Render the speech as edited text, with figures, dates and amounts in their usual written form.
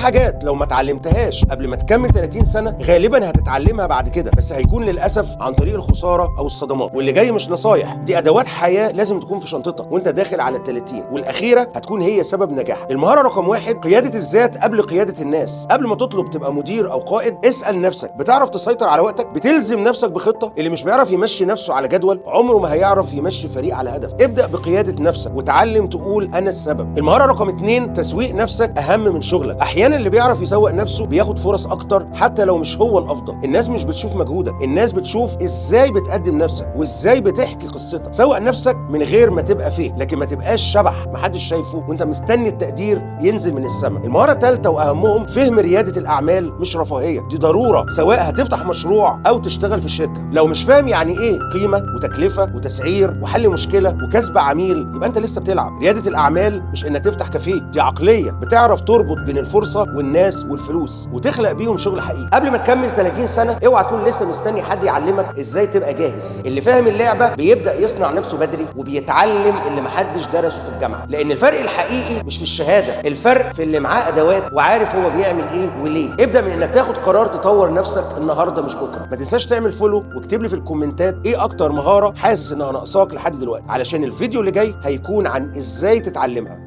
حاجات لو ما اتعلمتهاش قبل ما تكمل 30 سنة غالبا هتتعلمها بعد كده، بس هيكون للاسف عن طريق الخسارة او الصدمات. واللي جاي مش نصايح، دي ادوات حياة لازم تكون في شنطتك وانت داخل على ال 30، والاخيرة هتكون هي سبب نجاحك. المهارة رقم 1، قيادة الذات قبل قيادة الناس. قبل ما تطلب تبقى مدير او قائد، اسال نفسك: بتعرف تسيطر على وقتك؟ بتلزم نفسك بخطه؟ اللي مش بيعرف يمشي نفسه على جدول عمره ما هيعرف يمشي فريق على هدف. ابدا بقيادة نفسك وتعلم تقول انا السبب. المهارة رقم 2، تسويق نفسك اهم من شغلك. احيانا اللي بيعرف يسوق نفسه بياخد فرص اكتر حتى لو مش هو الافضل. الناس مش بتشوف مجهودك، الناس بتشوف ازاي بتقدم نفسك وازاي بتحكي قصتك. سوق نفسك من غير ما تبقى fake، لكن ما تبقاش شبح محدش شايفه وانت مستني التقدير ينزل من السماء. المهارة الثالثة واهمهم، فهم رياده الاعمال مش رفاهيه، دي ضرورة، سواء هتفتح مشروع او تشتغل في شركة. لو مش فاهم يعني ايه قيمة وتكلفة وتسعير وحل مشكلة وكسب عميل، يبقى انت لسه بتلعب. رياده الاعمال مش انك تفتح كافيه، دي عقلية بتعرف تربط بين الفرصة والناس والفلوس وتخلق بيهم شغل حقيقي. قبل ما تكمل 30 سنة اوعى تكون لسه مستني حد يعلمك ازاي تبقى جاهز. اللي فاهم اللعبة بيبدا يصنع نفسه بدري وبيتعلم اللي محدش درسه في الجامعة، لان الفرق الحقيقي مش في الشهادة، الفرق في اللي معاه ادوات وعارف هو بيعمل ايه وليه. ابدا من انك تاخد قرار تطور نفسك النهارده مش بكره. ما تنساش تعمل follow واكتب لي في الكومنتات ايه اكتر مهارة حاسس انها ناقصاك لحد دلوقتي، علشان الفيديو اللي جاي هيكون عن ازاي تتعلمها.